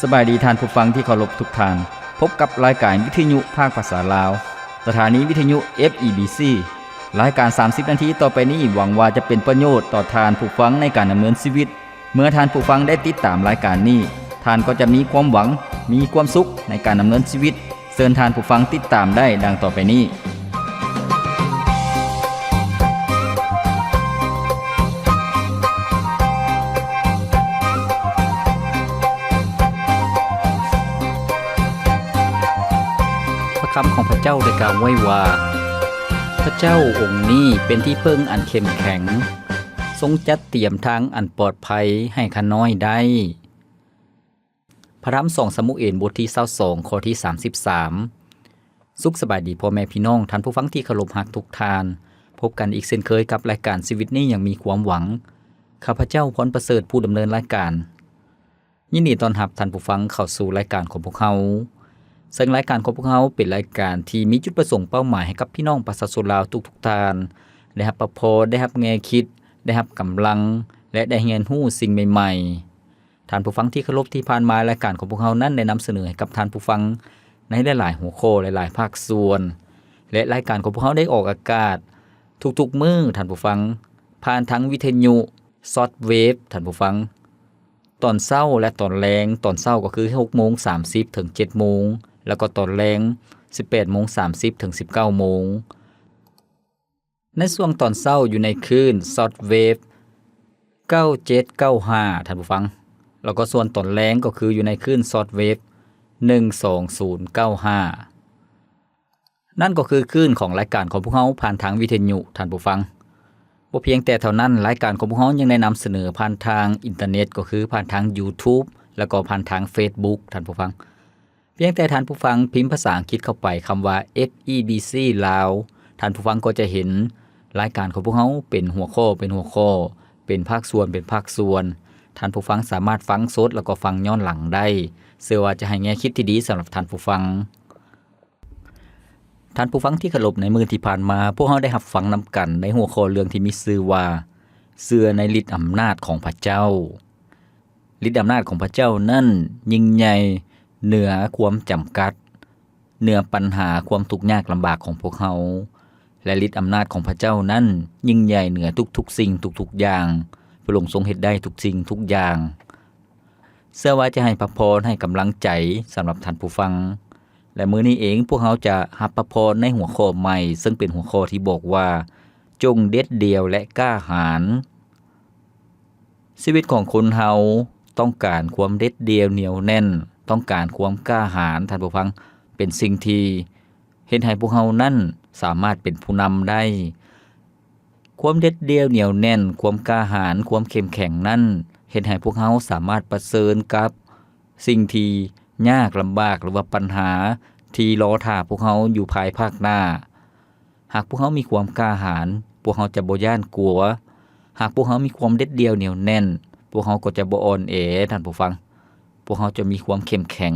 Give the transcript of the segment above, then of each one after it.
ສະບາຍດີທ່ານຜູ້ຟັງທີ່ເຄົາລົບທຸກທ່ານ. ພົບກັບລາຍການວິທະຍຸພາກພາສາລາວ, ສະຖານີວິທະຍຸ ເອຟ ອີ ບີ ຊີ. ລາຍການສາມສິບນາທີຕໍ່ໄປນີ້ ຫວັງວ່າຈະເປັນປະໂຫຍດຕໍ່ທ່ານຜູ້ຟັງໃນການດຳເນີນຊີວິດ. ເມື່ອທ່ານຜູ້ຟັງໄດ້ຕິດຕາມລາຍການນີ້, ທ່ານກໍຈະມີຄວາມຫວັງ, ມີຄວາມສຸກໃນການດຳເນີນຊີວິດ. ເຊີນທ່ານຜູ້ຟັງຕິດຕາມໄດ້ດັ່ງຕໍ່ໄປນີ້. ພະຄຳຂອງພະເຈົ້າໄດ້ກ່າວໄວ້ວ່າ, ພະເຈົ້າອົງນີ້ເປັນທີ່ເພິ່ງອັນເຂັ້ມແຂງ, ຊົງຈັດຕຽມທາງອັນປອດໄພໃຫ້ຂ້ານ້ອຍໄດ້. ພະທຳສອງຊາມູເອນ ບົດທີຊາວສອງ ຂໍ້ທີສາມສິບສາມ. ສຸກສະບາຍດີພໍ່ແມ່ພີ່ນ້ອງ, ທ່ານຜູ້ຟັງທີ່ເຄົາລົບຮັກທຸກທ່ານ. ພົບກັນອີກເຊັ່ນເຄີຍກັບລາຍການຊີວິດນີ້ຍັງມີຄວາມຫວັງ. ຂ້າພະເຈົ້າ ພອນປະເສີດ ຜູ້ດຳເນີນລາຍການ. ຍິນດີຕ້ອນຮັບທ່ານຜູ້ຟັງເຂົ້າສູ່ລາຍການຂອງພວກເຮົາ. ເຊິ່ງລາຍການຂອງພວກເຮົາເປັນລາຍການທີ່ມີຈຸດປະສົງເປົ້າໝາຍໃຫ້ກັບພີ່ນ້ອງປະຊາຊົນລາວທຸກໆທ່ານ ໄດ້ຮັບພະພອນ, ໄດ້ຮັບແງ່ຄິດ, ໄດ້ຮັບກຳລັງ ແລະ ໄດ້ຮຽນຮູ້ສິ່ງໃໝ່ໆ. ທ່ານຜູ້ຟັງທີ່ເຄົາລົບ, ທີ່ຜ່ານມາລາຍການຂອງພວກເຮົານັ້ນໄດ້ນຳສະເໜີໃຫ້ກັບທ່ານຜູ້ຟັງໃນຫຼາຍໆຫົວຂໍ້, ຫຼາຍໆພາກສ່ວນ ແລະ ລາຍການຂອງພວກເຮົາໄດ້ອອກອາກາດທຸກໆມື້, ທ່ານຜູ້ຟັງ, ຜ່ານທາງວິທະຍຸຊອດເວບ, ທ່ານຜູ້ຟັງ, ຕອນເຊົ້າ ແລະ ຕອນແລງ. ຕອນເຊົ້າກໍຄືຫົກໂມງສາມສິບເຖິງເຈັດໂມງ, ແລ້ວກໍຕອນແລງສິບແປດໂມງສາມສິບເຖິງສິບເກົ້າໂມງ. ໃນຊ່ວງຕອນເຊົ້າຢູ່ໃນຄື້ນຊອດເວບເກົ້າເຈັດເກົ້າຫ້າ ທ່ານຜູ້ຟັງ, ແລ້ວກໍສ່ວນຕອນແລງກໍຄືຢູ່ໃນຄື້ນຊອດເວບໜຶ່ງສອງສູນເກົ້າຫ້າ. ນັ້ນກໍຄືຄື້ນຂອງລາຍການຂອງພວກເຮົາຜ່ານທາງວິທະຍຸ, ທ່ານຜູ້ຟັງ. ບໍ່ພຽງແຕ່ເທົ່ານັ້ນ, ລາຍການຂອງພວກເຮົາຍັງໄດ້ນຳສະເໜີຜ່ານທາງອິນເຕີເນັດ, ກໍຄືຜ່ານທາງ YouTube ແລ້ວກໍຜ່ານທາງ Facebook, ທ່ານຜູ້ຟັງ. ພຽງແຕ່ທ່ານຜູ້ຟັງພິມພາສາອັງກິດເຂົ້າໄປຄຳວ່າ ເອຟ ອີ ບີ ຊີ ລາວ, ທ່ານຜູ້ຟັງກໍຈະເຫັນລາຍການຂອງພວກເຮົາເປັນຫົວຂໍ້, ເປັນຫົວຂໍ້, ເປັນພາກສ່ວນ, ເປັນພາກສ່ວນ. ທ່ານຜູ້ຟັງສາມາດຟັງສົດ ແລ້ວກໍຟັງຍ້ອນຫຼັງໄດ້. ເຊື່ອວ່າຈະໃຫ້ແງ່ຄິດທີ່ດີສຳລັບທ່ານຜູ້ຟັງ. ທ່ານຜູ້ຟັງທີ່ເຄົາລົບ, ໃນມື້ທີ່ຜ່ານມາ, ພວກເຮົາໄດ້ຮັບຟັງນຳກັນໃນຫົວຂໍ້ເລື່ອງທີ່ມີຊື່ວ່າ ເຊື່ອໃນລິດອຳນາດຂອງພະເຈົ້າ. ລິດອຳນາດຂອງພະເຈົ້ານັ້ນຍິ່ງໃຫຍ່ເໜືອຄວາມຈຳກັດ, ເໜືອບັນຫາຄວາມທຸກຍາກລຳບາກຂອງພວກເຮົາ, ແລະ ລິດອຳນາດຂອງພະເຈົ້ານັ້ນຍິ່ງໃຫຍ່ເໜືອທຸກໆສິ່ງ, ທຸກໆຢ່າງ. ພະອົງຊົງເຮັດໄດ້ທຸກສິ່ງທຸກຢ່າງ. ເຊື່ອວ່າຈະໃຫ້ພະພອນ, ໃຫ້ກຳລັງໃຈສຳລັບທ່ານຜູ້ຟັງ. ແລະ ມື້ນີ້ເອງ, ພວກເຮົາຈະຮັບພະພອນໃນຫົວຂໍ້ໃໝ່, ເຊິ່ງເປັນຫົວຂໍ້ທີ່ບອກວ່າ, ຈົ່ງເດັດດ່ຽວ ແລະ ກ້າຫານ. ຊີວິດຂອງຄົນເຮົາຕ້ອງການຄວາມເດັດດ່ຽວໜຽວແໜ້ນ, ຕ້ອງການຄວາມກ້າຫານ, ທ່ານຜູ້ຟັງ, ເປັນສິ່ງທີ່ເຮັດໃຫ້ພວກເຮົານັ້ນສາມາດເປັນຜູ້ນຳໄດ້. ຄວາມເດັດດ່ຽວໜຽວແໜ້ນ, ຄວາມກ້າຫານ, ຄວາມເຂັ້ມແຂງນັ້ນ ເຮັດໃຫ້ພວກເຮົາສາມາດປະເຊີນກັບສິ່ງທີ່ຍາກລຳບາກ ຫຼືວ່າບັນຫາທີ່ລໍຖ້າພວກເຮົາຢູ່ພາຍພາກໜ້າ. ຫາກພວກເຮົາມີຄວາມກ້າຫານ, ພວກເຮົາຈະບໍ່ຢ້ານກົວ. ຫາກພວກເຮົາມີຄວາມເດັດດ່ຽວໜຽວແໜ້ນ, ພວກເຮົາກໍຈະບໍ່ອ່ອນແອ, ທ່ານຜູ້ຟັງ. ພວກເຮົາຈະມີຄວາມເຂັ້ມແຂງ.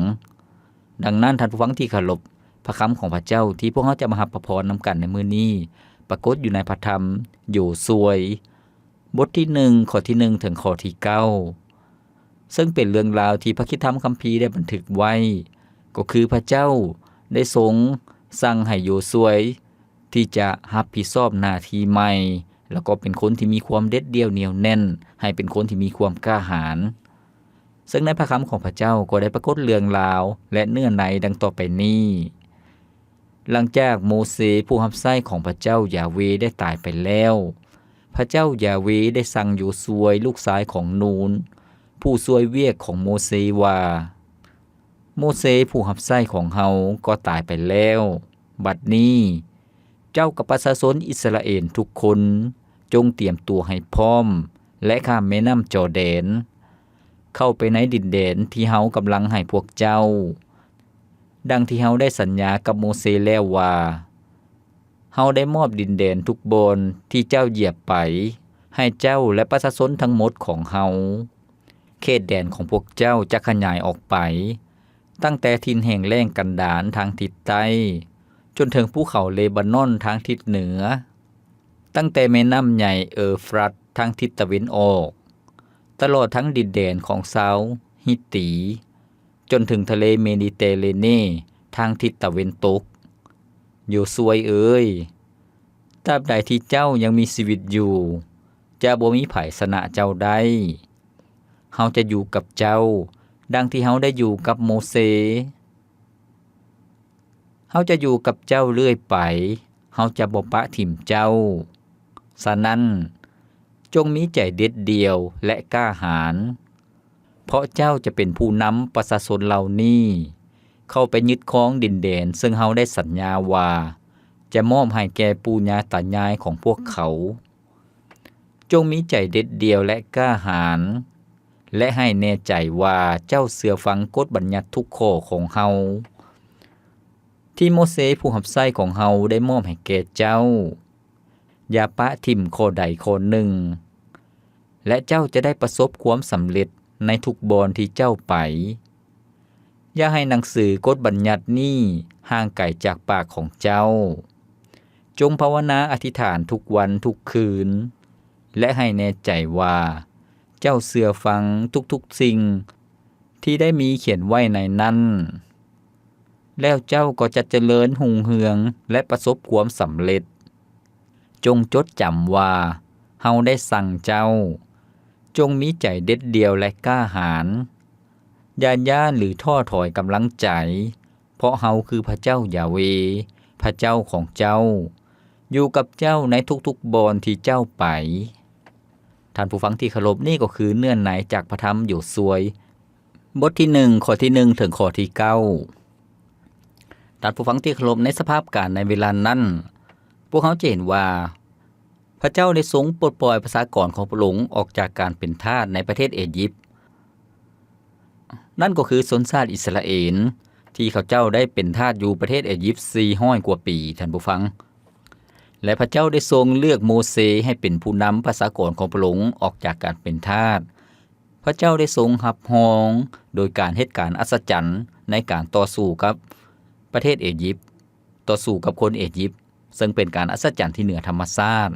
ດັ່ງນັ້ນ, ທ່ານຜູ້ຟັງທີ່ເຄົາລົບ, ພະຄຳຂອງພະເຈົ້າທີ່ພວກເຮົາຈະມາຮັບພະພອນນຳກັນໃນມື້ນີ້ ປາກົດຢູ່ໃນພະທຳໂຢຊວຍ ບົດທີໜຶ່ງ ຂໍ້ທີໜຶ່ງ ເຖິງຂໍ້ທີເກົ້າ ເຊິ່ງເປັນເລື່ອງລາວທີ່ພະຄຣິສຕະທຳຄຳພີໄດ້ບັນທຶກໄວ້, ກໍຄືພະເຈົ້າໄດ້ຊົງສັ່ງໃຫ້ໂຢຊວຍທີ່ຈະຮັບຜິດຊອບໜ້າທີ່ໃໝ່, ແລ້ວກໍເປັນຄົນທີ່ມີຄວາມເດັດດ່ຽວໜຽວແໜ້ນ, ໃຫ້ເປັນຄົນທີ່ມີຄວາມກ້າຫານ. ເຊິ່ງໃນພະຄຳຂອງພະເຈົ້າກໍໄດ້ປາກົດເລື່ອງລາວ ແລະ ເນື້ອໃນດັ່ງຕໍ່ໄປນີ້. ຫຼັງຈາກໂມເຊຜູ້ຮັບໃຊ້ຂອງພະເຈົ້າຢາເວໄດ້ຕາຍໄປແລ້ວ, ພະເຈົ້າຢາເວໄດ້ສັ່ງໂຢຊວຍລູກຊາຍຂອງນູນ, ຜູ້ຊ່ວຍວຽກຂອງໂມເຊວ່າ, ໂມເຊຜູ້ຮັບໃຊ້ຂອງເຮົາກໍຕາຍໄປແລ້ວ. ບັດນີ້ເຈົ້າກັບປະຊາຊົນອິດສະຣາເອນທຸກຄົນ ຈົ່ງຕຽມຕົວໃຫ້ພ້ອມ ແລະ ຂ້າມແມ່ນ້ຳຈໍແດນ ເຂົ້າໄປໃນດິນແດນທີ່ເຮົາກຳລັງໃຫ້ພວກເຈົ້າ. ດັ່ງທີ່ເຮົາໄດ້ສັນຍາກັບໂມເຊແລ້ວວ່າ, ເຮົາໄດ້ມອບດິນແດນທຸກບ່ອນທີ່ເຈົ້າຢຽບໄປ ໃຫ້ເຈົ້າ ແລະ ປະຊາຊົນທັງໝົດຂອງເຮົາ. ເຂດແດນຂອງພວກເຈົ້າຈະຂະຫຍາຍອອກໄປ, ຕັ້ງແຕ່ຖິ່ນແຫ້ງແລ້ງກັນດານທາງທິດໃຕ້, ຈົນເຖິງພູເຂົາເລບານອນທາງທິດເໜືອ, ຕັ້ງແຕ່ແມ່ນ້ຳໃຫຍ່ເອີຟຣັດທາງທິດຕາເວັນອອກ, ຕະຫຼອດທັງດິນແດນຂອງຊາວຮິດຕີ, ຈົນເຖິງທະເລເມດີເຕເຣເນ ທາງທິດຕາເວັນຕົກ. ໂຢຊວຍເອີຍ, ຕາບໃດທີ່ເຈົ້າຍັງມີຊີວິດຢູ່, ຈະບໍ່ມີໃຜຊະນະເຈົ້າໄດ້. ເຮົາຈະຢູ່ກັບເຈົ້າ, ດັ່ງທີ່ເຮົາໄດ້ຢູ່ກັບໂມເຊ. ເຮົາຈະຢູ່ກັບເຈົ້າເລື້ອຍໄປ, ເຮົາຈະບໍ່ປະຖິ້ມເຈົ້າ. ສະນັ້ນ, ຈົ່ງມີໃຈເດັດດ່ຽວ ແລະ ກ້າຫານ, ເພາະເຈົ້າຈະເປັນຜູ້ນຳປະຊາຊົນເຫຼົ່ານີ້ເຂົ້າໄປຍຶດຄອງດິນແດນ ເຊິ່ງເຮົາໄດ້ສັນຍາວ່າຈະມອບໃຫ້ແກ່ປູ່ຍ່າຕາຍາຍຂອງພວກເຂົາ. ຈົ່ງມີໃຈເດັດດ່ຽວ ແລະ ກ້າຫານ, ແລະ ໃຫ້ແນ່ໃຈວ່າເຈົ້າເຊື່ອຟັງກົດບັນຍັດທຸກຂໍ້ຂອງເຮົາ ທີ່ໂມເຊຜູ້ຮັບໃຊ້ຂອງເຮົາໄດ້ມອບໃຫ້ແກ່ເຈົ້າ. ຢ່າປະຖິ້ມຂໍ້ໃດຂໍ້ໜຶ່ງ, ແລະ ເຈົ້າຈະໄດ້ປະສົບຄວາມສຳເລັດໃນທຸກບ່ອນທີ່ເຈົ້າໄປ. ຢ່າໃຫ້ໜັງສືກົດບັນຍັດນີ້ຫ່າງໄກຈາກປາກຂອງເຈົ້າ. ຈົ່ງພາວະນາອະທິຖານທຸກວັນທຸກຄືນ, ແລະ ໃຫ້ແນ່ໃຈວ່າເຈົ້າເຊື່ອຟັງທຸກໆສິ່ງທີ່ໄດ້ມີຂຽນໄວ້ໃນນັ້ນ, ແລ້ວເຈົ້າກໍຈະຈະເລີນຮຸ່ງເຮືອງ ແລະ ປະສົບຄວາມສຳເລັດ. ຈົ່ງຈົດຈຳວ່າເຮົາໄດ້ສັ່ງເຈົ້າ, ຈົ່ງມີໃຈເດັດດ່ຽວ ແລະ ກ້າຫານ. ຢ່າຢ້ານ ຫຼື ທໍ້ຖອຍກຳລັງໃຈ, ເພາະເຮົາຄືພະເຈົ້າຢາເວ, ພະເຈົ້າຂອງເຈົ້າ, ຢູ່ກັບເຈົ້າໃນທຸກໆບ່ອນທີ່ເຈົ້າໄປ. ທ່ານຜູ້ຟັງທີ່ເຄົາລົບ, ນີ້ກໍຄືເນື້ອໃນຈາກພະທຳໂຢຊວຍ ບົດທີໜຶ່ງ ຂໍ້ທີໜຶ່ງ ເຖິງຂໍ້ທີເກົ້າ. ທ່ານຜູ້ຟັງທີ່ເຄົາລົບ, ໃນສະພາບການໃນເວລານັ້ນ, ພວກເຮົາຈະເຫັນວ່າພະເຈົ້າໄດ້ຊົງປົດປ່ອຍປະຊາກອນຂອງພະອົງອອກຈາກການເປັນທາດໃນປະເທດເອຢິບ. ນັ້ນກໍຄືຊົນຊາດອິດສະຣາເອນ ທີ່ເຂົາເຈົ້າໄດ້ເປັນທາດຢູ່ປະເທດເອຢິບສີ່ຮ້ອຍກວ່າປີ, ທ່ານຜູ້ຟັງ. ແລະ ພະເຈົ້າໄດ້ຊົງເລືອກໂມເຊໃຫ້ເປັນຜູ້ນຳປະຊາກອນຂອງພະອົງອອກຈາກການເປັນທາດ. ພະເຈົ້າໄດ້ຊົງຮັບຮອງໂດຍການເຮັດການອັດສະຈັນໃນການຕໍ່ສູ້ກັບປະເທດເອຢິບ, ຕໍ່ສູ້ກັບຄົນເອຢິບ, ເຊິ່ງເປັນການອັດສະຈັນທີ່ເໜືອທຳມະຊາດ.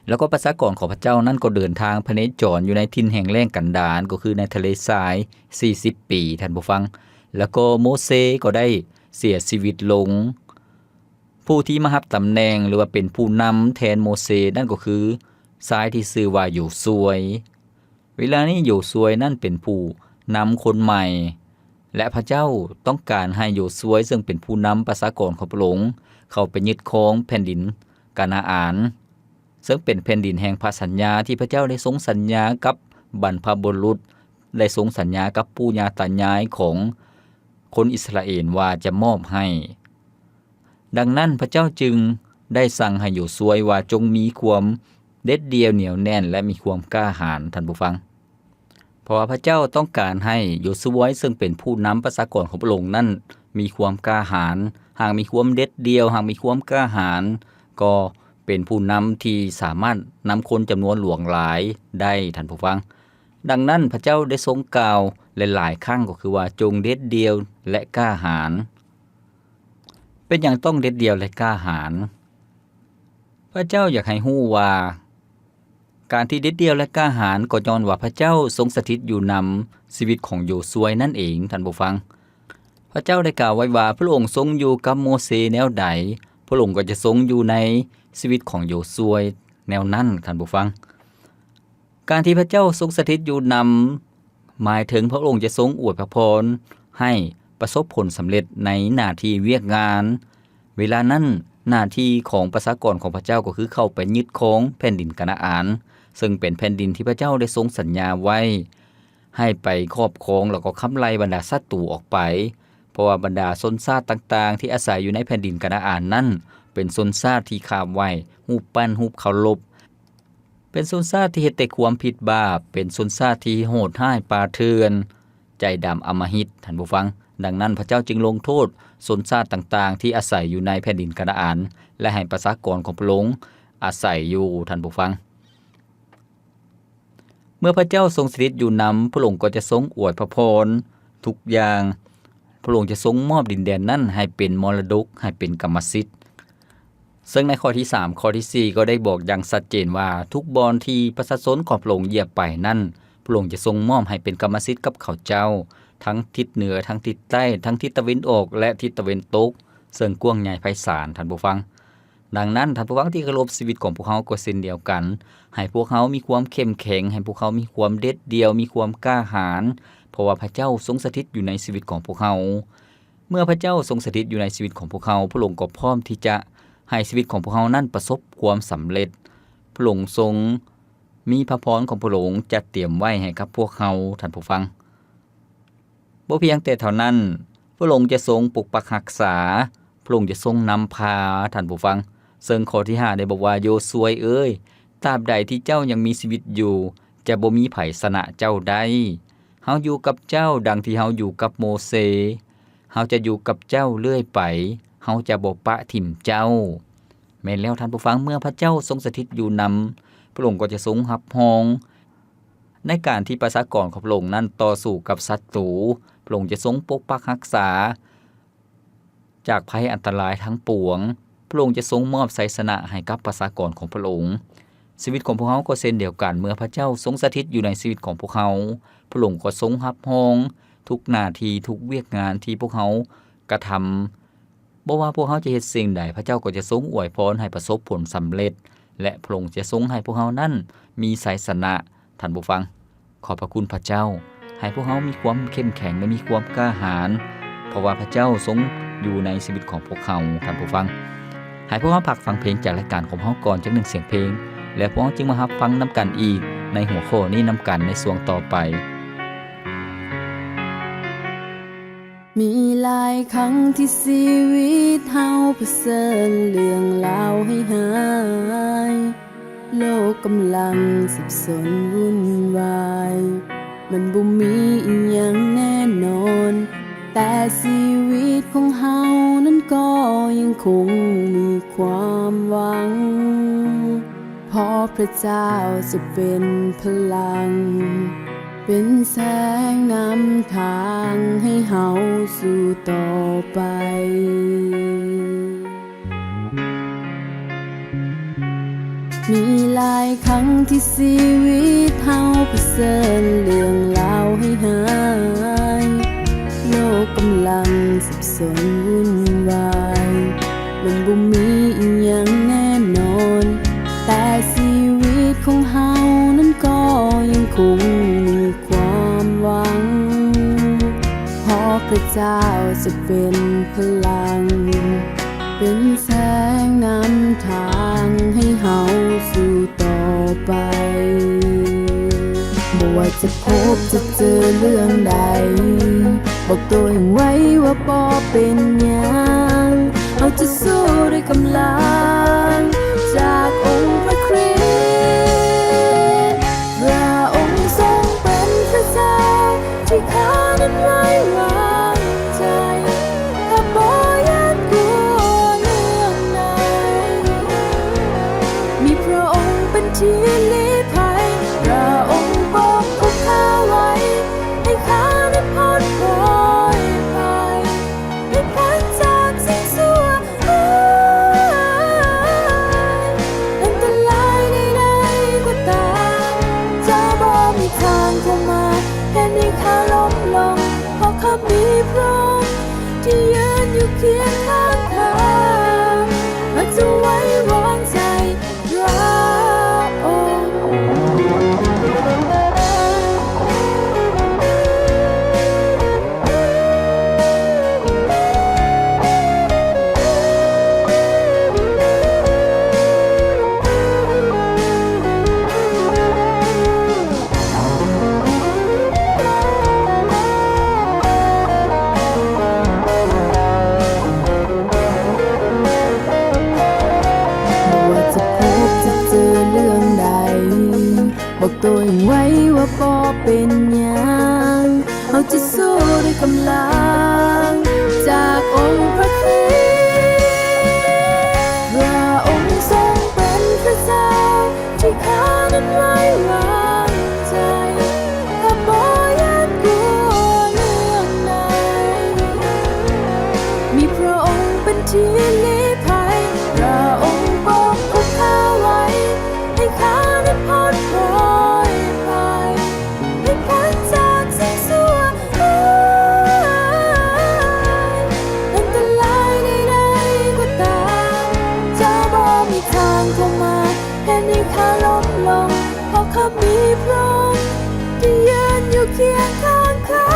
ແລ້ວກໍປະຊາກອນຂອງພະເຈົ້ານັ້ນກໍເດີນທາງພະເນຈອນຢູ່ໃນຖິ່ນແຫ້ງແລ້ງກັນດານ, ກໍຄືໃນທະເລຊາຍສີ່ສິບປີ, ທ່ານຜູ້ຟັງ. ແລ້ວກໍໂມເຊກໍໄດ້ເສຍຊີວິດລົງ. ຜູ້ທີ່ມາຮັບຕຳແໜ່ງ ຫຼືວ່າເປັນຜູ້ນຳແທນໂມເຊນັ້ນກໍຄືຊາຍທີ່ຊື່ວ່າໂຢຊວຍ. ເວລານີ້ໂຢຊວຍນັ້ນເປັນຜູ້ນຳຄົນໃໝ່ ແລະ ພະເຈົ້າຕ້ອງການໃຫ້ໂຢຊວຍເຊິ່ງເປັນຜູ້ນຳປະຊາກອນຂອງພະອົງເຂົ້າໄປຍຶດຄອງແຜ່ນດິນການາອານ, ເຊິ່ງເປັນແຜ່ນດິນແຫ່ງພະສັນຍາທີ່ພະເຈົ້າໄດ້ຊົງສັນຍາກັບບັນພະບຸລຸດ, ໄດ້ຊົງສັນຍາກັບປູ່ຍ່າຕາຍາຍຂອງຄົນອິດສະຣາເອນວ່າຈະມອບໃຫ້. ດັ່ງນັ້ນ ພະເຈົ້າຈຶ່ງໄດ້ສັ່ງໃຫ້ໂຢຊວຍວ່າ ຈົ່ງມີຄວາມເດັດດ່ຽວໜຽວແໜ້ນ ແລະ ມີຄວາມກ້າຫານ, ທ່ານຜູ້ຟັງ. ເພາະວ່າພະເຈົ້າຕ້ອງການໃຫ້ໂຢຊວຍ ເຊິ່ງເປັນຜູ້ນຳປະຊາກອນຂອງພະອົງນັ້ນ ມີຄວາມກ້າຫານ, ຫາກມີຄວາມເດັດດ່ຽວ, ຫາກມີຄວາມກ້າຫານ, ກໍເປັນຜູ້ນຳທີ່ສາມາດນຳຄົນຈຳນວນຫຼວງຫຼາຍໄດ້, ທ່ານຜູ້ຟັງ. ດັ່ງນັ້ນ ພະເຈົ້າໄດ້ຊົງກ່າວຫຼາຍໆຄັ້ງ ກໍຄືວ່າ ຈົ່ງເດັດດ່ຽວ ແລະ ກ້າຫານ. ເປັນຫຍັງຕ້ອງເດັດດ່ຽວ ແລະ ກ້າຫານ? ພະເຈົ້າຢາກໃຫ້ຮູ້ວ່າ ການທີ່ເດັດດ່ຽວ ແລະ ກ້າຫານ ກໍຍ້ອນວ່າພະເຈົ້າຊົງສະຖິດຢູ່ນຳຊີວິດຂອງໂຢຊວຍນັ້ນເອງ, ທ່ານຜູ້ຟັງ. ພະເຈົ້າໄດ້ກ່າວໄວ້ວ່າ ພະອົງຊົງຢູ່ກັບໂມເຊແນວໃດ, ພະອົງກໍຈະຊົງຢູ່ໃນຊີວິດຂອງໂຢຊວຍແນວນັ້ນ, ທ່ານຜູ້ຟັງ. ການທີ່ພະເຈົ້າຊົງສະຖິດຢູ່ນຳ ໝາຍເຖິງພະອົງຈະຊົງອວຍພະພອນໃຫ້ປະສົບຜົນສຳເລັດໃນໜ້າທີ່ວຽກງານ. ເວລານັ້ນ ໜ້າທີ່ຂອງປະຊາກອນຂອງພະເຈົ້າກໍຄືເຂົ້າໄປຍຶດຄອງແຜ່ນດິນການາອານ, ເຊິ່ງເປັນແຜ່ນດິນທີ່ພະເຈົ້າໄດ້ຊົງສັນຍາໄວ້ ໃຫ້ໄປຄອບຄອງ ແລ້ວກໍຂັບໄລ່ບັນດາສັດຕູອອກໄປ, ເພາະວ່າບັນດາຊົນຊາດຕ່າງໆທີ່ອາໄສຢູ່ໃນແຜ່ນດິນການາອານນັ້ນ ເປັນຊົນຊາດທີ່ຂາບໄຫວ້ຮູບປັ້ນຮູບເຄົາລົບ, ເປັນຊົນຊາດທີ່ເຮັດແຕ່ຄວາມຜິດບາບ, ເປັນຊົນຊາດທີ່ໂຫດຮ້າຍປ່າເຖື່ອນ, ໃຈດຳອຳມະຫິດ, ທ່ານຜູ້ຟັງ. ດັ່ງນັ້ນ ພະເຈົ້າຈຶ່ງລົງໂທດຊົນຊາດຕ່າງໆທີ່ອາໄສຢູ່ໃນແຜ່ນດິນການາອານ ແລະ ໃຫ້ປະຊາກອນຂອງພະອົງອາໄສຢູ່, ທ່ານຜູ້ຟັງ. ເມື່ອພະເຈົ້າຊົງສະຖິດຢູ່ນຳ, ພະອົງກໍຈະຊົງອວຍພະພອນທຸກຢ່າງ. ພະອົງຈະຊົງມອບດິນແດນນັ້ນໃຫ້ເປັນມໍລະດົກ, ໃຫ້ເປັນກຳມະສິດ. ເຊິ່ງໃນຂໍ້ທີສາມ ຂໍ້ທີສີ່ ກໍໄດ້ບອກຢ່າງຊັດເຈນວ່າ ທຸກບ່ອນທີ່ປະຊາຊົນຂອງພະອົງຢຽບໄປນັ້ນ ພະອົງຈະຊົງມອບໃຫ້ເປັນກຳມະສິດກັບເຂົາເຈົ້າ ທັງທິດເໜືອ ທັງທິດໃຕ້ ທັງທິດຕາເວັນອອກ ແລະ ທິດຕາເວັນຕົກ ເຊິ່ງກວ້າງໃຫຍ່ໄພສານ, ທ່ານຜູ້ຟັງ. ດັ່ງນັ້ນ, ທ່ານຜູ້ຟັງທີ່ເຄົາລົບ, ຊີວິດຂອງພວກເຮົາກໍເຊັ່ນດຽວກັນ. ໃຫ້ພວກເຮົາມີຄວາມເຂັ້ມແຂງ, ໃຫ້ພວກເຮົາມີຄວາມເດັດດ່ຽວ, ມີຄວາມກ້າຫານ, ເພາະວ່າພະເຈົ້າຊົງສະຖິດຢູ່ໃນຊີວິດຂອງພວກເຮົາ. ເມື່ອພະເຈົ້າຊົງສະຖິດຢູ່ໃນຊີວິດຂອງພວກເຮົາ, ພະອົງກໍພ້ອມທີ່ຈະໃຫ້ຊີວິດຂອງພວກເຮົານັ້ນປະສົບຄວາມສຳເລັດ. ພະອົງຊົງມີພະພອນຂອງພະອົງຈັດຕຽມໄວ້ໃຫ້ກັບພວກເຮົາ, ທ່ານຜູ້ຟັງ. ບໍ່ພຽງແຕ່ເທົ່ານັ້ນ, ພະອົງຈະຊົງປົກປັກຮັກສາ, ພະອົງຈະຊົງນຳພາ, ທ່ານຜູ້ຟັງ. ເຊິ່ງຂໍ້ທີຫ້າໄດ້ບອກວ່າ, ໂຢຊວຍເອີຍ, ຕາບໃດທີ່ເຈົ້າຍັງມີຊີວິດຢູ່, ຈະບໍ່ມີໃຜຊະນະເຈົ້າໄດ້. ເຮົາຢູ່ກັບເຈົ້າ ດັ່ງທີ່ເຮົາຢູ່ກັບໂມເຊ. ເຮົາຈະຢູ່ກັບເຈົ້າເລື້ອຍໄປ, ເຮົາຈະບໍ່ປະຖິ້ມເຈົ້າ. ແມ່ນແລ້ວ, ທ່ານຜູ້ຟັງ, ເມື່ອພະເຈົ້າຊົງສະຖິດຢູ່ນຳ, ພະອົງກໍຈະຊົງຮັບຮອງ ໃນການທີ່ປະຊາກອນຂອງພະອົງນັ້ນຕໍ່ສູ້ກັບສັດຕູ, ພະອົງຈະຊົງປົກປັກຮັກສາຈາກໄພອັນຕະລາຍທັງປວງ. ພະອົງຈະຊົງມອບໄຊຊະນະໃຫ້ກັບປະຊາກອນຂອງພະອົງ. ຊີວິດຂອງພວກເຮົາກໍເຊັ່ນດຽວກັນ, ເມື່ອພະເຈົ້າຊົງສະຖິດຢູ່ໃນຊີວິດຂອງພວກເຮົາ, ພະອົງກໍຊົງຮັບຮອງທຸກໜ້າທີ່, ທຸກວຽກງານທີ່ພວກເຮົາກະທຳ. ບໍ່ວ່າພວກເຮົາຈະເຮັດສິ່ງໃດ, ພະເຈົ້າກໍຈະຊົງອວຍພອນໃຫ້ປະສົບຜົນສຳເລັດ ແລະ ພະອົງຈະຊົງໃຫ້ພວກເຮົານັ້ນມີໄຊຊະນະ. ທ່ານຜູ້ຟັງ, ຂອບພະຄຸນພະເຈົ້າ, ໃຫ້ພວກເຮົາມີຄວາມເຂັ້ມແຂງ ແລະ ມີຄວາມກ້າຫານ, ເພາະວ່າພະເຈົ້າຊົງຢູ່ໃນຊີວິດຂອງພວກເຮົາ. ທ່ານຜູ້ຟັງ, ໃຫ້ພວກເຮົາພັກຟັງເພງຈາກລາຍການຂອງເຮົາກ່ອນຈັກໜຶ່ງສຽງເພງ, ແລ້ວພວກເຮົາຈຶ່ງມາຮັບຟັງນຳກັນອີກໃນຫົວຂໍ້ນີ້ນຳກັນໃນຊ່ວງຕໍ່ໄປ. ມີຫຼາຍຄັ້ງທີ່ຊີວິດເຮົາປະເຊີນເລື່ອງລາວຮ້າຍໆ, ໂລກກຳລັງສັບສົນວຸ່ນວາຍ, ມັນບໍ່ມີອີ່ຫຍັງແນ່ນອນ, ແຕ່ຊີວິດຂອງເຮົານັ້ນກໍຍັງຄົງມີຄວາມຫວັງ. ເພາະພະເຈົ້າຈະເປັນພະລັງ, ເປັນແສງນຳທາງໃຫ້ເຮົາສູ້ຕໍ່ໄປ. ມີຫຼາຍຄັ້ງທີ່ຊີວິດເຮົາປະເຊີນເລື່ອງລາວຮ້າຍໆ, ໂລກກຳລັງສັບສົນວຸ່ນວາຍ, ມັນບໍ່ມີອີ່ຫຍັງແນ່ນອນ, ແຕ່ຊີວິດຂອງເຮົານັ້ນກໍຍັງຄົງມີຄວາມຫວັງ, ເພາະພະເຈົ້າຈະເປັນພະລັງ, ເປັນແສງນຳທາງໃຫ້ເຮົາສູ້ຕໍ່ໄປ. ບໍ່ວ່າຈະພົບຈະເຈີເລື່ອງໃດ, ບອກໂຕເອງໄວ້ວ່າບໍ່ເປັນຫຍັງ, ເຮົາຈະສູ້ດ້ວຍກຳລັງຈາກອົງພະຄຣິດ. ພະອົງຊົງເປັນພະເຈົ້າທີ່ຂ້ານັ້ນໄວ້ວາງໃຈ, ຂ້າບໍ່ຢ້ານກົວເລື່ອງໃດ. ມີພະອົງເປັນທີ່ລີ້ໄພ, ພະອົງປົກຄຸມຂ້າໄວ້, ໃຫ້ຂ້ານັ້ນພົ້ນໂພຍໄພ, ໃຫ້ພົ້ນຈາກສິ່ງຊົ່ວຮ້າຍ. ອັນຕະລາຍໃດໆກໍຕາມ, ຈະບໍ່ມີທາງເຂົ້າມາເຮັດໃຫ້ຂ້າລົ້ມລົງ, ເພາະຂ້າມີພະອົງທີ່ຢືນຢູ່ຄຽງຂ້າງຂ້າ, ຂ້າຈະໄວ້ວາງໃຈ ພະອົງ. ບໍ່ວ່າຈະພົບຈະເຈີເລື່ອງໃດ, ບອກໂຕເອງໄວ້ວ່າບໍ່ເປັນຫຍັງ, ເຮົາຈະສູ້ດ້ວຍກຳລັງຈາກອົງພະຄຣິດ. ພະອົງຊົງເປັນພະເຈົ້າ ທີ່ຂ້ານັ້ນໄວ້ວາງໃຈ, ຂ້າບໍ່ຢ້ານກົວເລື່ອງໃດ. ມີພະອົງເປັນທີ່ລີ້ໄພ, ພະອົງປົກຄຸມຂ້າໄວ້, ໃຫ້ຂ້ານັ້ນພົ້ນໂພຍໄພ, มีพระองค์ที่ยืนอยู่เคียงข้างข้า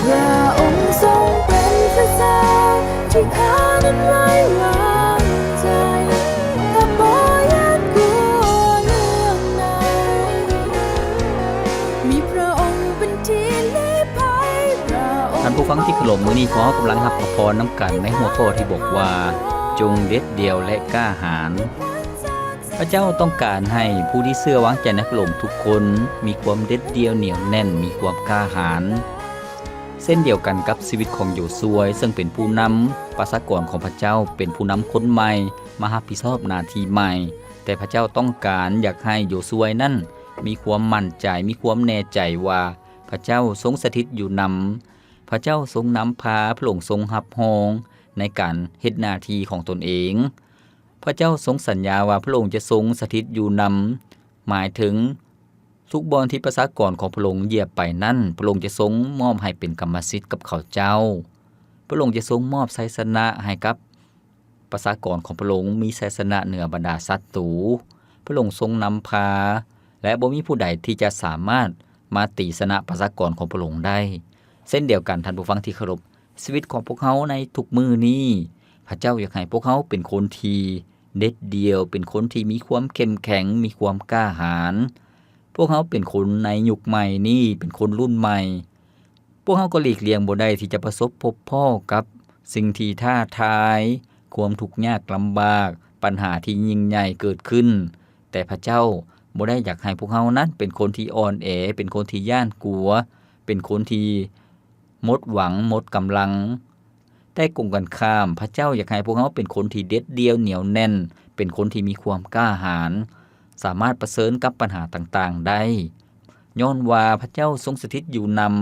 พระองค์ทรงเป็นพระเจ้าที่ข้านั้นไว้วางใจ ข้าบ่หวาดกลัวเรื่องใด มีพระองค์เป็นที่ลี้ภัย พระองค์ ທ່ານຜູ້ຟັງທີ່ເຄົາລົບ, ມື້ນີ້ພວກເຮົາກຳລັງຮັບພະພອນນຳກັນໃນຫົວຂໍ້ທີ່ບອກວ່າ ຈົ່ງເດັດດ່ຽວ ແລະ ກ້າຫານ. ພະເຈົ້າຕ້ອງການໃຫ້ຜູ້ທີ່ເຊື່ອວາງໃຈໃນພະອົງທຸກຄົນມີຄວາມເດັດດ່ຽວໜຽວແໜ້ນ, ມີຄວາມກ້າຫານ. ເຊັ່ນດຽວກັນກັບຊີວິດຂອງໂຢຊວຍ ເຊິ່ງເປັນຜູ້ນຳປະຊາກອນຂອງພະເຈົ້າ, ເປັນຜູ້ນຳຄົນໃໝ່ມາຮັບຜິດຊອບໜ້າທີ່ໃໝ່, ແຕ່ພະເຈົ້າຕ້ອງການຢາກໃຫ້ໂຢຊວຍນັ້ນມີຄວາມໝັ້ນໃຈ, ມີຄວາມແນ່ໃຈວ່າພະເຈົ້າຊົງສະຖິດຢູ່ນຳ, ພະເຈົ້າຊົງນຳພາ, ພະອົງຊົງຮັບຮອງໃນການເຮັດໜ້າທີ່ຂອງຕົນເອງ. ພະເຈົ້າຊົງສັນຍາວ່າພະອົງຈະຊົງສະຖິດຢູ່ນຳ, ໝາຍເຖິງທຸກບ່ອນທີ່ປະຊາກອນຂອງພະອົງຢຽບໄປນັ້ນ, ພະອົງຈະຊົງມອບໃຫ້ເປັນກຳມະສິດກັບເຂົາເຈົ້າ. ພະອົງຈະຊົງມອບໄຊຊະນະໃຫ້ກັບປະຊາກອນຂອງພະອົງ, ມີໄຊຊະນະເໜືອບັນດາສັດຕູ. ພະອົງຊົງນຳພາ ແລະ ບໍ່ມີຜູ້ໃດທີ່ຈະສາມາດມາຕີຊະນະປະຊາກອນຂອງພະອົງໄດ້. ເຊັ່ນດຽວກັນ, ທ່ານຜູ້ຟັງທີ່ເຄົາລົບ, ຊີວິດຂອງພວກເຮົາໃນທຸກມື້ນີ້, ພະເຈົ້າຢາກໃຫ້ພວກເຮົາເປັນຄົນທີ່ເດັດດ່ຽວ, ເປັນຄົນທີ່ມີຄວາມເຂັ້ມແຂງ, ມີຄວາມກ້າຫານ. ພວກເຮົາເປັນຄົນໃນຍຸກໃໝ່ນີ້, ເປັນຄົນລຸ້ນໃໝ່. ພວກເຮົາກໍຫຼີກລ່ຽງບໍ່ໄດ້ທີ່ຈະປະສົບພົບພໍ້ກັບສິ່ງທີ່ທ້າທາຍ, ຄວາມທຸກຍາກລຳບາກ, ບັນຫາທີ່ຍິ່ງໃຫຍ່ເກີດຂຶ້ນ. ແຕ່ພະເຈົ້າບໍ່ໄດ້ຢາກໃຫ້ພວກເຮົານັ້ນເປັນຄົນທີ່ອ່ອນແອ, ເປັນຄົນທີ່ຢ້ານກົວ, ເປັນຄົນທີ່ ໝົດຫວັງ, ໝົດກຳລັງ. ແຕ່ກົງກັນຂ້າມ, ພະເຈົ້າຢາກໃຫ້ພວກເຮົາເປັນຄົນທີ່ເດັດດ່ຽວໜຽວແໜ້ນ, ເປັນຄົນທີ່ມີຄວາມກ້າຫານ, ສາມາດປະເຊີນກັບບັນຫາຕ່າງໆໄດ້, ຍ້ອນວ່າພະເຈົ້າຊົງສະຖິດຢູ່ນຳ.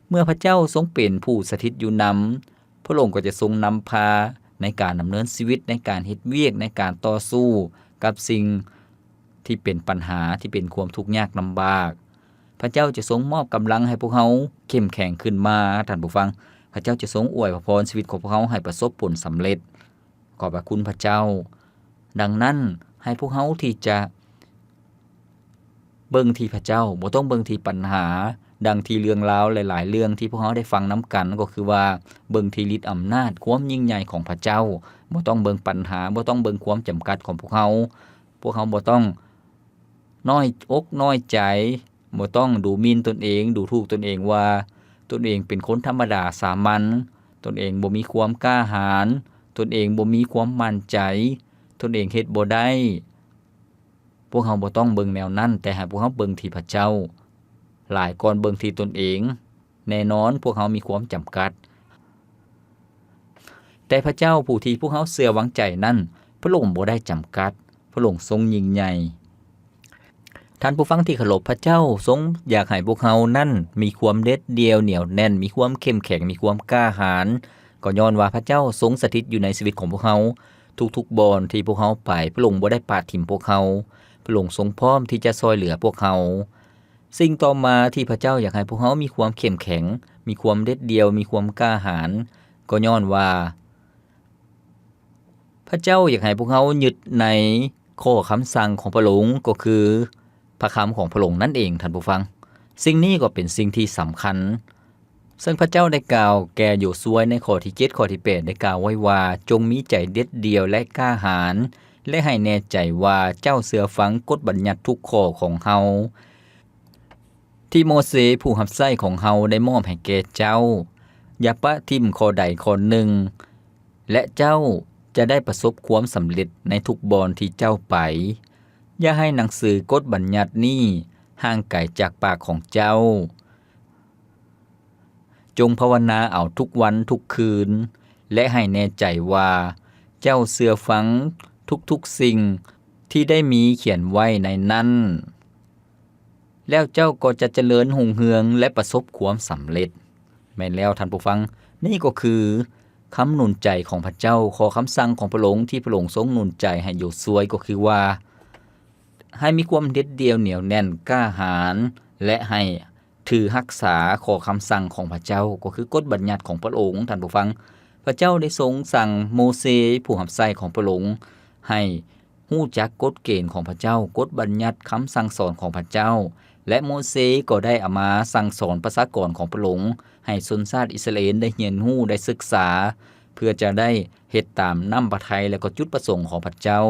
ເມື່ອພະເຈົ້າຊົງເປັນຜູ້ສະຖິດຢູ່ນຳ, ພະອົງກໍຈະຊົງນຳພາໃນການດຳເນີນຊີວິດ, ໃນການເຮັດວຽກ, ໃນການຕໍ່ສູ້ກັບສິ່ງທີ່ເປັນບັນຫາ, ທີ່ເປັນຄວາມທຸກຍາກລຳບາກ. ພະເຈົ້າຈະຊົງມອບກຳລັງໃຫ້ພວກເຮົາເຂັ້ມແຂງຂຶ້ນມາ, ທ່ານຜູ້ຟັງ. ພະເຈົ້າຈະຊົງອວຍພະພອນຊີວິດຂອງພວກເຮົາໃຫ້ປະສົບຜົນສຳເລັດ. ຂອບພະຄຸນພະເຈົ້າ. ດັ່ງນັ້ນ, ໃຫ້ພວກເຮົາທີ່ຈະເບິ່ງທີ່ພະເຈົ້າ, ບໍ່ຕ້ອງເບິ່ງທີ່ບັນຫາ, ດັ່ງທີ່ເລື່ອງລາວຫຼາຍໆເລື່ອງທີ່ພວກເຮົາໄດ້ຟັງນຳກັນ, ກໍຄືວ່າເບິ່ງທີ່ລິດອຳນາດ, ຄວາມຍິ່ງໃຫຍ່ຂອງພະເຈົ້າ. ບໍ່ຕ້ອງເບິ່ງບັນຫາ, ບໍ່ຕ້ອງເບິ່ງຄວາມຈຳກັດຂອງພວກເຮົາ. ພວກເຮົາບໍ່ຕ້ອງ ນ້ອຍອົກນ້ອຍໃຈ, ບໍ່ຕ້ອງດູໝິ່ນຕົນເອງ, ດູຖູກຕົນເອງວ່າຕົນເອງເປັນຄົນທຳມະດາສາມັນ, ຕົນເອງບໍ່ມີຄວາມກ້າຫານ, ຕົນເອງບໍ່ມີຄວາມໝັ້ນໃຈ, ຕົນເອງເຮັດບໍ່ໄດ້. ພວກເຮົາບໍ່ຕ້ອງເບິ່ງແນວນັ້ນ, ແຕ່ໃຫ້ພວກເຮົາເບິ່ງທີ່ພະເຈົ້າ ຫຼາຍກ່ອນເບິ່ງທີ່ຕົນເອງ. ແນ່ນອນ, ພວກເຮົາມີຄວາມຈຳກັດ. ແຕ່ພະເຈົ້າຜູ້ທີ່ພວກເຮົາເຊື່ອວາງໃຈນັ້ນ, ພະອົງບໍ່ໄດ້ຈຳກັດ, ພະອົງຊົງຍິ່ງໃຫຍ່. ທ່ານຜູ້ຟັງທີ່ເຄົາລົບ, ພະເຈົ້າຊົງຢາກໃຫ້ພວກເຮົານັ້ນມີຄວາມເດັດດ່ຽວໜຽວແໜ້ນ, ມີຄວາມເຂັ້ມແຂງ, ມີຄວາມກ້າຫານ, ກໍຍ້ອນວ່າພະເຈົ້າຊົງສະຖິດຢູ່ໃນຊີວິດຂອງພວກເຮົາ. ທຸກໆບ່ອນທີ່ພວກເຮົາໄປ, ພະອົງບໍ່ໄດ້ປະຖິ້ມພວກເຮົາ. ພະອົງຊົງພ້ອມທີ່ຈະຊ່ອຍເຫຼືອພວກເຮົາ. ສິ່ງຕໍ່ມາທີ່ພະເຈົ້າຢາກໃຫ້ພວກເຮົາມີຄວາມເຂັ້ມແຂງ, ມີຄວາມເດັດດ່ຽວ, ມີຄວາມກ້າຫານ, ກໍຍ້ອນວ່າພະເຈົ້າຢາກໃຫ້ພວກເຮົາຍຶດໃນຂໍ້ຄຳສັ່ງຂອງພະອົງ, ກໍຄືພະຄຳຂອງພະອົງນັ້ນເອງ, ທ່ານຜູ້ຟັງ. ສິ່ງນີ້ກໍເປັນສິ່ງທີ່ສຳຄັນ. ເຊິ່ງພະເຈົ້າໄດ້ກ່າວແກ່ໂຢຊວຍໃນຂໍ້ທີເຈັດ ຂໍ້ທີແປດ ໄດ້ກ່າວໄວ້ວ່າ, ຈົ່ງມີໃຈເດັດດ່ຽວ ແລະ ກ້າຫານ, ແລະ ໃຫ້ແນ່ໃຈວ່າເຈົ້າເຊື່ອຟັງກົດບັນຍັດທຸກຂໍ້ຂອງເຮົາ ທີ່ໂມເຊຜູ້ຮັບໃຊ້ຂອງເຮົາໄດ້ມອບໃຫ້ແກ່ເຈົ້າ. ຢ່າປະຖິ້ມຂໍ້ໃດຂໍ້ໜຶ່ງ, ແລະ ເຈົ້າຈະໄດ້ປະສົບຄວາມສຳເລັດໃນທຸກບ່ອນທີ່ເຈົ້າໄປ. ຢ່າໃຫ້ໜັງສືກົດບັນຍັດນີ້ຫ່າງໄກຈາກປາກຂອງເຈົ້າ. ຈົ່ງພາວະນາເອົາທຸກວັນທຸກຄືນ, ແລະ ໃຫ້ແນ່ໃຈວ່າເຈົ້າເຊື່ອຟັງທຸກໆສິ່ງທີ່ໄດ້ມີຂຽນໄວ້ໃນນັ້ນ, ແລ້ວເຈົ້າກໍຈະຈະເລີນຮຸ່ງເຮືອງ ແລະ ປະສົບຄວາມສຳເລັດ. ແມ່ນແລ້ວທ່ານຜູ້ຟັງ, ນີ້ກໍຄືຄຳໜູນໃຈຂອງພະເຈົ້າ, ຂໍ້ຄຳສັ່ງຂອງພະອົງທີ່ພະອົງຊົງໜູນໃຈໃຫ້ໂຢຊວຍ, ກໍຄືວ່າ ໃຫ້ມີຄວາມເດັດດ່ຽວໜຽວແໜ້ນກ້າຫານ ແລະ ໃຫ້ຖືຮັກສາຂໍ້ຄຳສັ່ງຂອງພະເຈົ້າ, ກໍຄືກົດບັນຍັດຂອງພະອົງ. ທ່ານຜູ້ຟັງ, ພະເຈົ້າໄດ້ຊົງສັ່ງໂມເຊຜູ້ຮັບໃຊ້ຂອງພະອົງໃຫ້ ຮູ້ຈັກກົດເກນຂອງພະເຈົ້າ, ກົດບັນຍັດ, ຄຳສັ່ງສອນຂອງພະເຈົ້າ, ແລະ ໂມເຊກໍໄດ້ເອົາມາສັ່ງສອນປະຊາກອນຂອງພະອົງ ໃຫ້ຊົນຊາດອິດສະຣາເອນໄດ້ຮຽນຮູ້, ໄດ້ສຶກສາ, ເພື່ອຈະໄດ້ເຮັດຕາມນ້ຳພະໄທ ແລະ ກໍຈຸດປະສົງຂອງພະເຈົ້າ,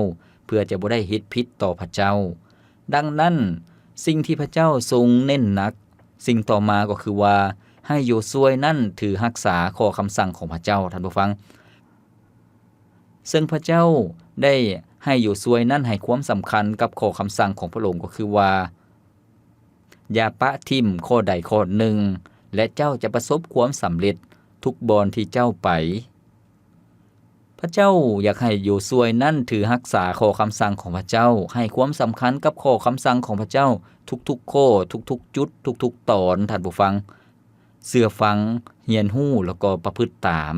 ເພື່ອຈະບໍ່ໄດ້ເຮັດຜິດຕໍ່ພະເຈົ້າ. ດັ່ງນັ້ນ, ສິ່ງທີ່ພະເຈົ້າຊົງເນັ້ນໜັກ, ສິ່ງຕໍ່ມາກໍຄືວ່າ ໃຫ້ໂຢຊວຍນັ້ນຖືຮັກສາຂໍ້ຄຳສັ່ງຂອງພະເຈົ້າ, ທ່ານຜູ້ຟັງ. ເຊິ່ງພະເຈົ້າໄດ້ໃຫ້ໂຢຊວຍນັ້ນໃຫ້ຄວາມສຳຄັນກັບຂໍ້ຄຳສັ່ງຂອງພະອົງ ກໍຄືວ່າ ຢ່າປະຖິ້ມຂໍ້ໃດຂໍ້ໜຶ່ງ ແລະ ເຈົ້າຈະປະສົບຄວາມສຳເລັດທຸກບ່ອນທີ່ເຈົ້າໄປ. ພະເຈົ້າຢາກໃຫ້ໂຢຊວຍນັ້ນຖືຮັກສາຂໍ້ຄຳສັ່ງຂອງພະເຈົ້າ, ໃຫ້ຄວາມສຳຄັນກັບຂໍ້ຄຳສັ່ງຂອງພະເຈົ້າທຸກໆຂໍ້, ທຸກໆຈຸດ, ທຸກໆຕອນ, ທ່ານຜູ້ຟັງ. ເຊື່ອຟັງ, ຮຽນຮູ້ ແລ້ວກໍປະພຶດຕາມ.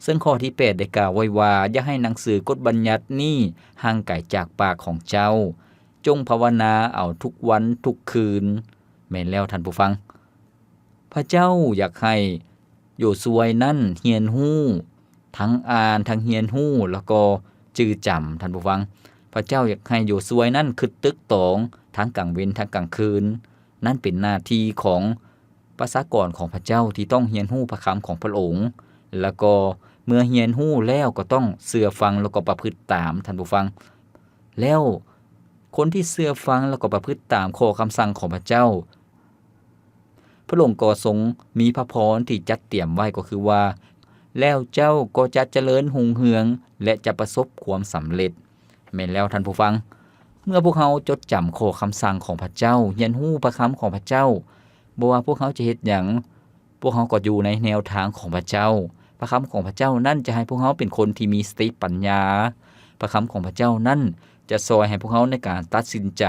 ເຊິ່ງຂໍ້ທີແປດໄດ້ກ່າວໄວ້ວ່າ ຢ່າໃຫ້ໜັງສືກົດບັນຍັດນີ້ຫ່າງໄກຈາກປາກຂອງເຈົ້າ. ຈົ່ງພາວະນາເອົາທຸກວັນທຸກຄືນ. ແມ່ນແລ້ວທ່ານຜູ້ຟັງ. ພະເຈົ້າຢາກໃຫ້ໂຢຊວຍນັ້ນຮຽນຮູ້, ທັງອ່ານ, ທັງຮຽນຮູ້ ແລ້ວກໍຈື່ຈຳ, ທ່ານຜູ້ຟັງ. ພະເຈົ້າຢາກໃຫ້ໂຢຊວຍນັ້ນຄິດຕຶກຕອງທັງກາງເວັນທັງກາງຄືນ. ນັ້ນເປັນໜ້າທີ່ຂອງປະຊາກອນຂອງພະເຈົ້າທີ່ຕ້ອງຮຽນຮູ້ພະຄຳຂອງພະອົງ, ແລ້ວກໍເມື່ອຮຽນຮູ້ແລ້ວກໍຕ້ອງເຊື່ອຟັງ ແລ້ວກໍປະພຶດຕາມ, ທ່ານຜູ້ຟັງ. ແລ້ວຄົນທີ່ເຊື່ອຟັງ ແລ້ວກໍປະພຶດຕາມຂໍ້ຄຳສັ່ງຂອງພະເຈົ້າ, ພະອົງກໍຊົງມີພະພອນທີ່ຈັດຕຽມໄວ້ ກໍຄືວ່າ ແລ້ວເຈົ້າກໍຈະຈະເລີນຮຸ່ງເຮືອງ ແລະ ຈະປະສົບຄວາມສຳເລັດ. ແມ່ນແລ້ວທ່ານຜູ້ຟັງ, ເມື່ອພວກເຮົາຈົດຈຳຂໍ້ຄຳສັ່ງຂອງພະເຈົ້າ, ຮຽນຮູ້ພະຄຳຂອງພະເຈົ້າ, ບໍ່ວ່າພວກເຮົາຈະເຮັດຫຍັງ, ພວກເຮົາກໍຢູ່ໃນແນວທາງຂອງພະເຈົ້າ. ພະຄຳຂອງພະເຈົ້ານັ້ນຈະໃຫ້ພວກເຮົາເປັນຄົນທີ່ມີສະຕິປັນຍາ. ພະຄຳຂອງພະເຈົ້ານັ້ນຈະຊ່ອຍໃຫ້ພວກເຮົາໃນການຕັດສິນໃຈ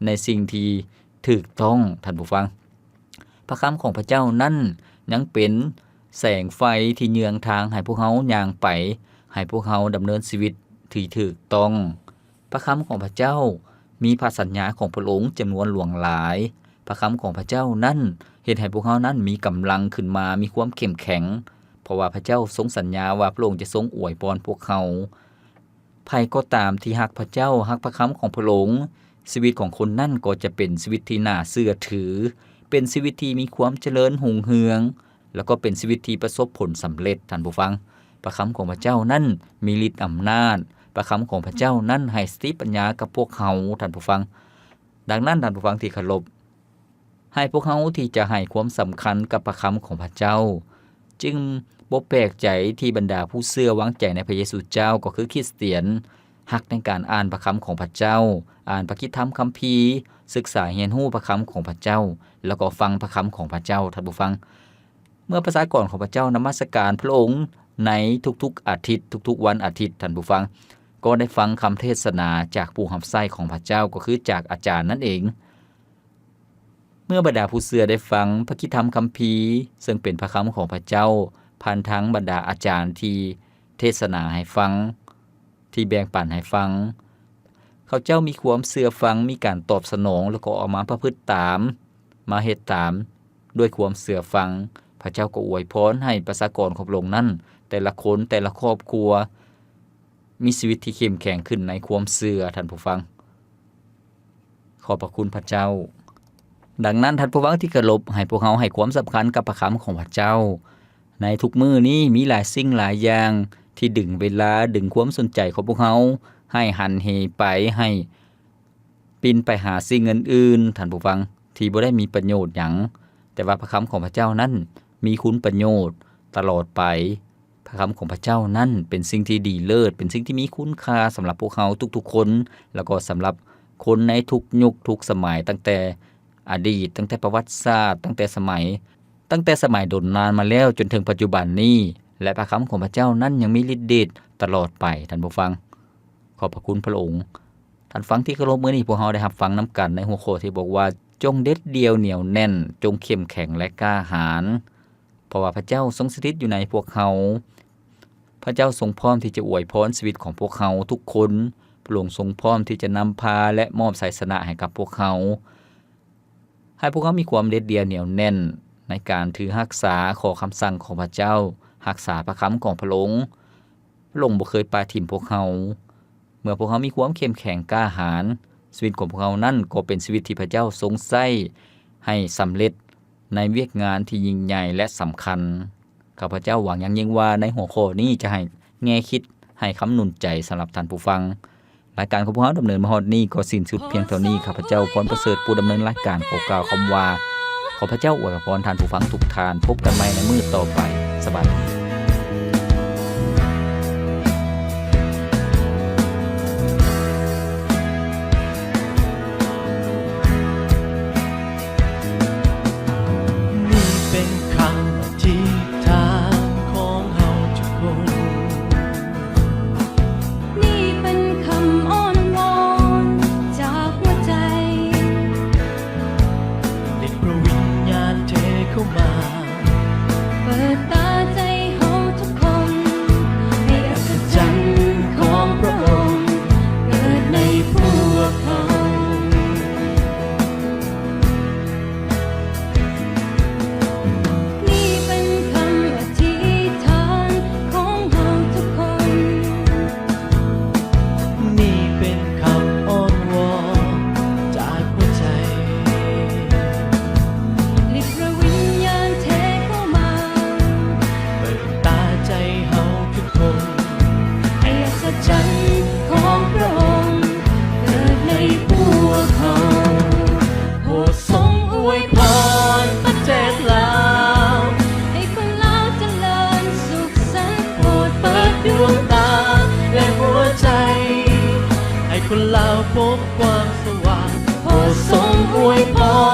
ໃນສິ່ງທີ່ ຖືກຕ້ອງ, ທ່ານຜູ້ຟັງ. ພະຄຳຂອງພະເຈົ້ານັ້ນຍັງເປັນແສງໄຟທີ່ເຍືອງທາງໃຫ້ພວກເຮົາຍ່າງໄປ, ໃຫ້ພວກເຮົາດຳເນີນຊີວິດທີ່ຖືກຕ້ອງ. ພະຄຳຂອງພະເຈົ້າມີພະສັນຍາຂອງພະອົງຈຳນວນຫຼວງຫຼາຍ. ພະຄຳຂອງພະເຈົ້ານັ້ນເຮັດໃຫ້ພວກເຮົານັ້ນມີກຳລັງຂຶ້ນມາ, ມີຄວາມເຂັ້ມແຂງ, ເພາະວ່າພະເຈົ້າຊົງສັນຍາວ່າພະອົງຈະຊົງອວຍພອນພວກເຮົາ. ໃຜກໍຕາມທີ່ຮັກພະເຈົ້າ, ຮັກພະຄຳຂອງພະອົງ, ຊີວິດຂອງຄົນນັ້ນກໍຈະເປັນຊີວິດທີ່ໜ້າເຊື່ອຖື, ເປັນຊີວິດທີ່ມີຄວາມຈະເລີນຮຸ່ງເຮືອງ, ແລ້ວກໍເປັນຊີວິດທີ່ປະສົບຜົນສຳເລັດ, ທ່ານຜູ້ຟັງ. ພະຄຳຂອງພະເຈົ້ານັ້ນມີລິດອຳນາດ, ພະຄຳຂອງພະເຈົ້ານັ້ນໃຫ້ສະຕິປັນຍາກັບພວກເຮົາ, ທ່ານຜູ້ຟັງ. ດັ່ງນັ້ນ, ທ່ານຜູ້ຟັງທີ່ເຄົາລົບ, ໃຫ້ພວກເຮົາທີ່ຈະໃຫ້ຄວາມສຳຄັນກັບພະຄຳຂອງພະເຈົ້າ. ຈຶ່ງບໍ່ແປກໃຈທີ່ບັນດາຜູ້ເຊື່ອວາງໃຈໃນພະເຢຊູເຈົ້າ, ກໍຄືຄຣິສຕຽນ, ຮັກໃນການອ່ານພະຄຳຂອງພະເຈົ້າ, ອ່ານພະກິດທຳຄຳພີ, ສຶກສາຮຽນຮູ້ພະຄຳຂອງພະເຈົ້າ, ແລ້ວກໍຟັງພະຄຳຂອງພະເຈົ້າ, ທ່ານຜູ້ຟັງ. ເມື່ອປະຊາກອນຂອງພະເຈົ້ານະມັດສະການພະອົງໃນທຸກໆອາທິດ, ທຸກໆວັນອາທິດ, ທ່ານຜູ້ຟັງ, ກໍໄດ້ຟັງຄຳເທດສະໜາຈາກຜູ້ຮັບໃຊ້ຂອງພະເຈົ້າ, ກໍຄືຈາກອາຈານນັ້ນເອງ. ເມື່ອບັນດາຜູ້ເຊື່ອໄດ້ຟັງພະກິດທຳຄຳພີ, ເຊິ່ງເປັນພະຄຳຂອງພະເຈົ້າ, ຜ່ານທາງບັນດາອາຈານທີ່ເທດສະໜາໃຫ້ຟັງ, ທີ່ແບ່ງປັນໃຫ້ຟັງ, ເຂົາເຈົ້າມີຄວາມເຊື່ອຟັງ, ມີການຕອບສະໜອງ, ແລ້ວກໍເອົາມາປະພຶດຕາມ, ມາເຮັດຕາມດ້ວຍຄວາມເຊື່ອຟັງ. ພະເຈົ້າກໍອວຍພອນໃຫ້ປະຊາກອນຂອງພະອົງນັ້ນ, ແຕ່ລະຄົນ, ແຕ່ລະຄອບຄົວ, ມີຊີວິດທີ່ເຂັ້ມແຂງຂຶ້ນໃນຄວາມເຊື່ອ, ທ່ານຜູ້ຟັງ. ຂອບພະຄຸນພະເຈົ້າ. ດັ່ງນັ້ນ, ທ່ານຜູ້ຟັງທີ່ເຄົາລົບ, ໃຫ້ພວກເຮົາໃຫ້ຄວາມສຳຄັນກັບພະຄຳຂອງພະເຈົ້າ. ໃນທຸກມື້ນີ້, ມີຫຼາຍສິ່ງຫຼາຍຢ່າງທີ່ດຶງເວລາ, ດຶງຄວາມສົນໃຈຂອງພວກເຮົາໃຫ້ຫັນເຫໄປ, ໃຫ້ປິ່ນໄປຫາສິ່ງອື່ນໆ, ທ່ານຜູ້ຟັງ, ທີ່ບໍ່ໄດ້ມີປະໂຫຍດຫຍັງ. ແຕ່ວ່າພະຄຳຂອງພະເຈົ້ານັ້ນມີຄຸນປະໂຫຍດຕະຫຼອດໄປ. ພະຄຳຂອງພະເຈົ້ານັ້ນເປັນສິ່ງທີ່ດີເລີດ, ເປັນສິ່ງທີ່ມີຄຸນຄ່າສຳລັບພວກເຮົາທຸກໆຄົນ, ແລ້ວກໍສຳລັບຄົນໃນທຸກຍຸກທຸກສະໄໝ, ຕັ້ງແຕ່ອະດີດ, ຕັ້ງແຕ່ປະຫວັດສາດ, ຕັ້ງແຕ່ສະໄໝ, ຕັ້ງແຕ່ສະໄໝດົນນານມາແລ້ວຈົນເຖິງປັດຈຸບັນນີ້, ແລະ ພະຄຳຂອງພະເຈົ້ານັ້ນຍັງມີລິດເດດຕະຫຼອດໄປ, ທ່ານຜູ້ຟັງ. ຂອບພະຄຸນພະອົງ. ທ່ານຟັງທີ່ເຄົາລົບ, ມື້ນີ້ພວກເຮົາໄດ້ຮັບຟັງນຳກັນໃນຫົວຂໍ້ທີ່ບອກວ່າ, ຈົ່ງເດັດດ່ຽວໜຽວແໜ້ນ, ຈົ່ງເຂັ້ມແຂງ ແລະ ກ້າຫານ. ເພາະວ່າພະເຈົ້າຊົງສະຖິດຢູ່ໃນພວກເຮົາ. ພະເຈົ້າຊົງພ້ອມທີ່ຈະອວຍພອນຊີວິດຂອງພວກເຮົາທຸກຄົນ. ພະອົງຊົງພ້ອມທີ່ຈະນຳພາ ແລະ ມອບໄຊຊະນະໃຫ້ກັບພວກເຮົາ. ໃຫ້ພວກເຮົາມີຄວາມເດັດດ່ຽວໜຽວແໜ້ນໃນການຖືຮັກສາຂໍ້ຄຳສັ່ງຂອງພະເຈົ້າ, ຮັກສາພະຄຳຂອງພະອົງ. ພະອົງບໍ່ເຄີຍປະຖິ້ມພວກເຮົາ. ເມື່ອພວກເຮົາມີຄວາມເຂັ້ມແຂງກ້າຫານ, ຊີວິດຂອງພວກເຮົານັ້ນກໍເປັນຊີວິດທີ່ພະເຈົ້າຊົງໃຊ້ໃຫ້ສຳເລັດໃນວຽກງານທີ່ຍິ່ງໃຫຍ່ ແລະ ສຳຄັນ. ຂ້າພະເຈົ້າຫວັງຢ່າງຍິ່ງວ່າໃນຫົວຂໍ້ນີ້ຈະໃຫ້ແງ່ຄິດ, ໃຫ້ຄຳໜູນໃຈສຳລັບທ່ານຜູ້ຟັງ. ລາຍການຂອງພວກເຮົາດຳເນີນມາຮອດນີ້ກໍສິ້ນສຸດພຽງເທົ່ານີ້. ຂ້າພະເຈົ້າ ພອນປະເສີດ ຜູ້ດຳເນີນລາຍການ ຂໍກ່າວຄຳວ່າ ຂໍພະເຈົ້າອວຍພະພອນທ່ານຜູ້ຟັງທຸກທ່ານ. ພົບກັນໃໝ່ໃນມື້ຕໍ່ໄປ. ສະບາຍດີ. ນີ້ເປັນຄຳອະທິຖານຂອງເຮົາທຸກຄົນ. ນີ້ເປັນຄຳອ້ອນວອນຈາກຫົວໃຈ. ໃຫ້ພະວິນຍານເທເຂົ້າມາ. ເປີດຕາໃຈເຮົາທຸກຄົນ ໃຫ້ອັດສະຈັນຂອງພະອົງເກີດໃນພວກເຮົາ. ນີ້ເປັນຄຳອະທິຖານຂອງເຮົາທຸກຄົນ. ນີ້ເປັນຄຳອ້ອນວອນຈາກຫົວໃຈ. ໃຫ້ພະວິນຍານເທເຂົ້າມາ. ເປີດຕາໃຈເຮົາທຸກຄົນ. ໃຫ້ອັດສະຈັນຂອງພະອົງເກີດໃນພວກເຮົາ. ໂປດຊົງອວຍພອນປະເທດລາວ. ໃຫ້ຄົນລາວຈະເລີນສຸກສັນ. ໂປດເປີດດວງຕາ ແລະ ຫົວໃຈ. ໃຫ້ຄົນລາວພົບຄວາມສະຫວ່າງ. ໂປດຊົງອວຍພອນ